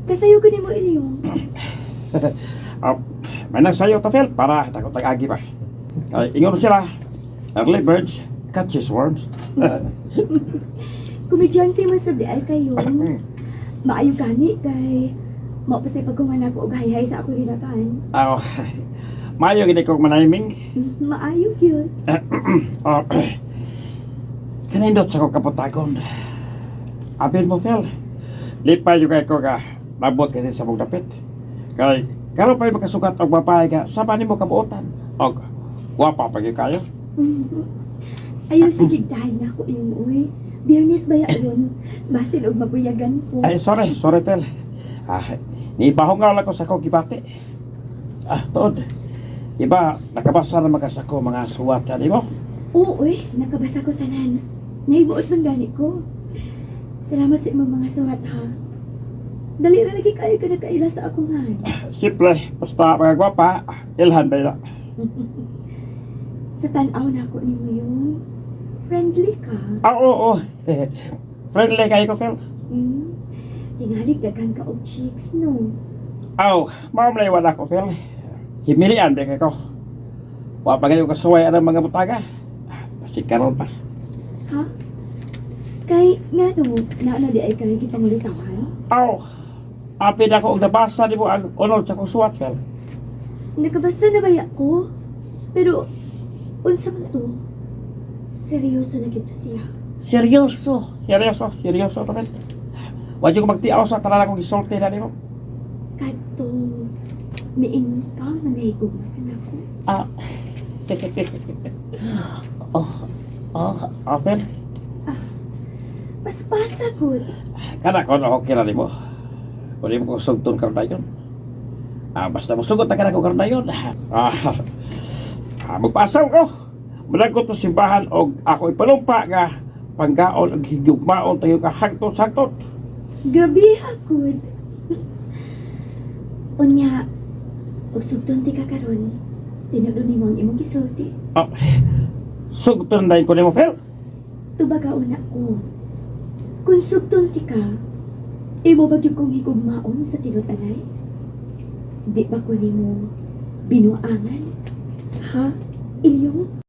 Kasayo ko nimo, Ilyong. Ah, may nagsayo ta, Fel, para tako tag-agi ba. Kay ingon sila, early birds catches worms. Komedyante man sa ay kayo. Maayo gani kay mao pa say pagkuman ako og hayhay sa ako hirapan. Aw, maayo gid ko manayiming. Maayo gyud. Oh, kanindot sa ko kaputagon. Apil mo, Fel. Lipay yung kay ko ka nabot ka din sa mong dapit. Kay karon pa'y makasukat og babae ka sa nimo kabuotan. Og gwapa pa gyud kayo. Ayaw, sige, dahil na ako iyong uy. Biyernes ba yaon? Basin og mabuyagan ko. Ay, sorry, sorry, Fel. Ah, niibahong nga lang ko sa ko gibati. Ah, tuod. Iba, nakabasa na ka sa ko mga suwat nimo. Oo, uy, nakabasa ko tanan. Nahibuot man gani ko. Salamat sa imong mga suwat ha. Dali ra lagi kayo ka nagkaila sa akong han. Simple, basta mga gwapa, ilhan ba ila? Sa tan-aw na ako nimo yung friendly ka. Ah, oo. Friendly kayo ko, Fel. Tingali daghan ka og chicks, no? Aw, mao man wala ko, Fel. Himilian ba ko? Wa pa kayo kasuway ang mga butaga. Ah, basig karon pa. Ha? Kay ngano na ano di ay kay gipangulitawan? Aw, apil ako og nabasa nimo ang unod sa kong suwat, Fel. Nakabasa na baya ko? Pero unsa man to? Seryoso na gito siya. Seryoso, seryoso, seryoso to, Fel. Wa jud ko magtiaw sa tanan akong gisulti na nimo. Kadtong miingon ka nga nahigugma ka nako. Ah. Oh, Fel. Paspasa gud. Kana ko na okay ra nimo. Kung nimo ko sugton karon dayon. Ah, basta mosugot na kana ko karon dayon. Ah, ah magpasaw ko. Managot ko simbahan og ako ipanumpa nga panggaon og higugmaon tayo ka hangtod hangtod. Grabe gud. Unya, og sugton ti ka karon, tinuod nimo ang imong gisulti? Oh, sugton dayon ko nimo, Fel. Tubaga una ko. Kung sugton ti ka, imo ba gyud kong higugmaon sa tinud-anay? Di ba ko nimo binuangan? Ha? Ilyong?